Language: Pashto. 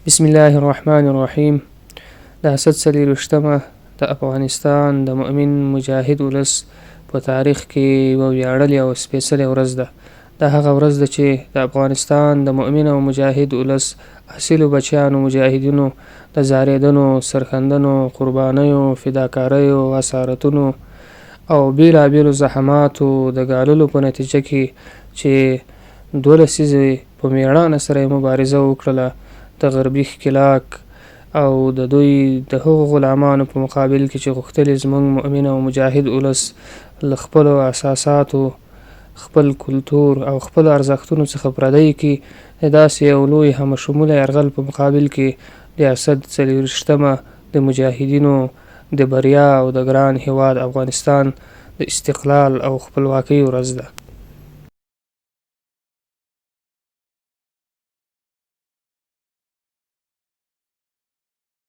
بسم الله الرحمن الرحیم د اسد څلېرویشتمه د افغانستان د مؤمن مجاهد ولس په تاریخ کې یوه ویاړلې او سپېڅلې ورځ ده. دا هغه ورځ ده چې د افغانستان د مؤمن او مجاهد ولس اصیلو بچیانو مجاهدینو د ځارېدنو، سرښندنو، قربانیو، فداکاریو، اسارتونو او بېلابېلو زحماتو د ګاللو په نتیجه کې چې دوه لسیزې په مېړانه سره یې مبارزه وکړله، د غربي ښکېلاک او د دوی د هغو غلامانو په مقابل کې چې غوښتل یې زموږ مؤمن او مجاهد اولس له خپلو اساساتو، خپل کلتور او خپلو ارزښتونو څخه پردی کړي، د داسې یو لوی همه شموله یرغل په مقابل کې د اسد څلویشتمه د مجاهدینو د بریا او د ګران هېواد افغانستان د استقلال او خپلواکۍ ورځ ده.